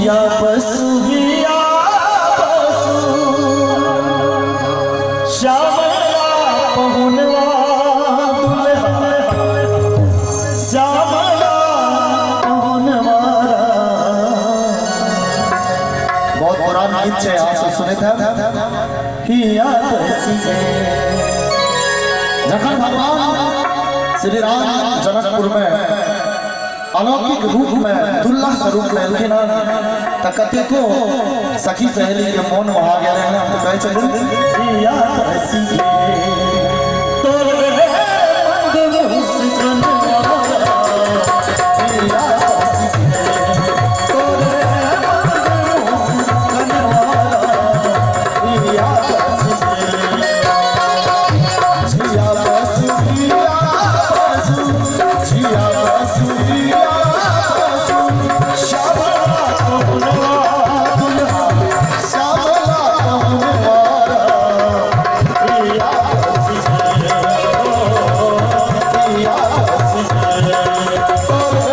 जिया बसु हिया बसु श्यामला पहुनवा दुल्हा श्यामला पहुनवा। बहुत पुरान गीत छै, अहाँ सब सुनैत हैब। हिया बसी जखन भगवान श्री राम जनकपुर में अलौकिक रूप में दुल्हा स्वरूप में एलखिन हन तऽ कतेको सखी सहेली के मोन भऽ गेल हन। हम तऽ कहै छथिन हिया बसी तोरे मंद मुस्कन हिया बसी तोरे मंद मुस्कन हिया बसी जिया बसु जिया बसु जिया बसु जिया बसु श्यामला पहुनवा दुल्हा श्यामला पहुनवा हिया बसी हिया बसी तोरे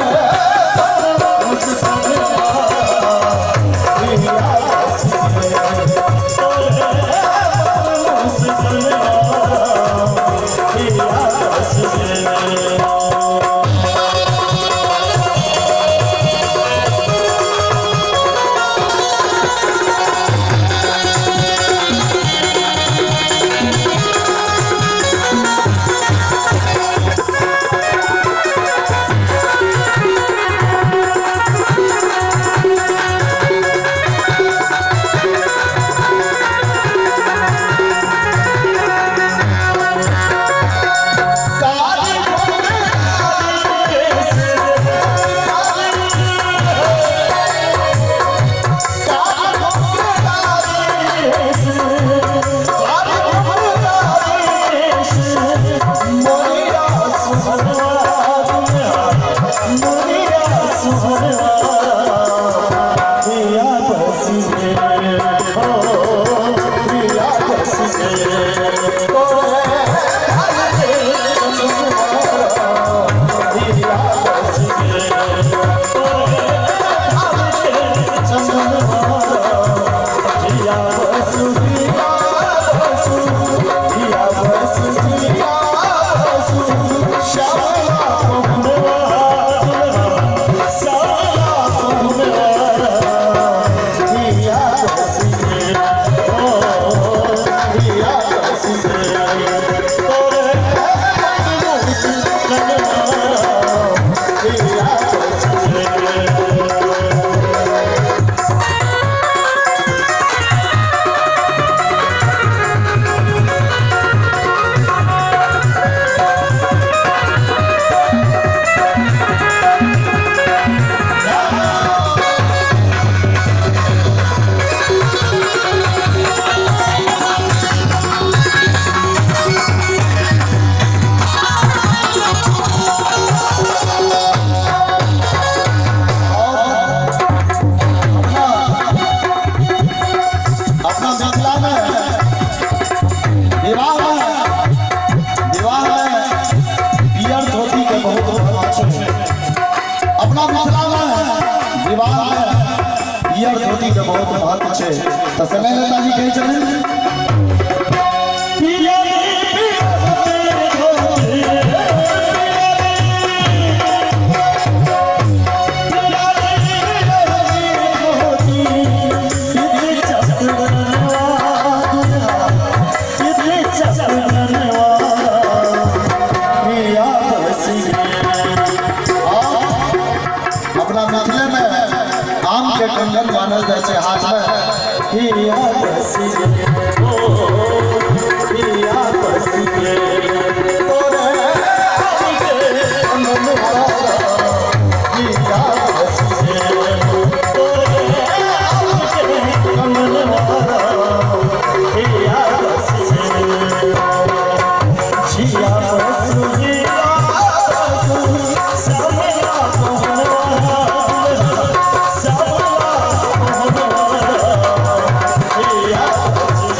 मुस्कनवा हिया बसी तोरे मुस्कनवा हिया बसी। अपना मिथिला में विवाह में पियर धोती के बहुत महत्व छै। अपना मिथिला में विवाह में पियर धोती के बहुत महत्व छै। तऽ समय नेताजी कहै छथिन पियर धोती अपना मिथिले में आम के कंगन मानल जाइ छै हाथ में। हिया बसी ओ हिया बसी तोरे कंगन हिया बसी तोरे कंगन हिया बसी जिया बसु जिया बसु श्यामला पहुनवा श्यामला पहुनवा हिया बसी।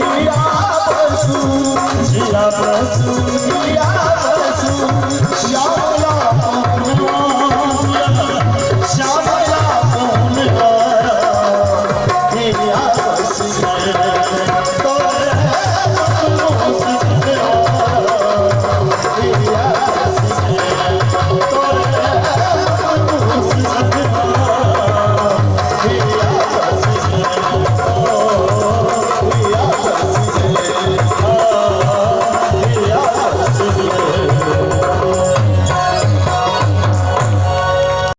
हिया बसु, हिया बसु, हिया बसु, श्यामला श्यामला मोहन, हिया बसु।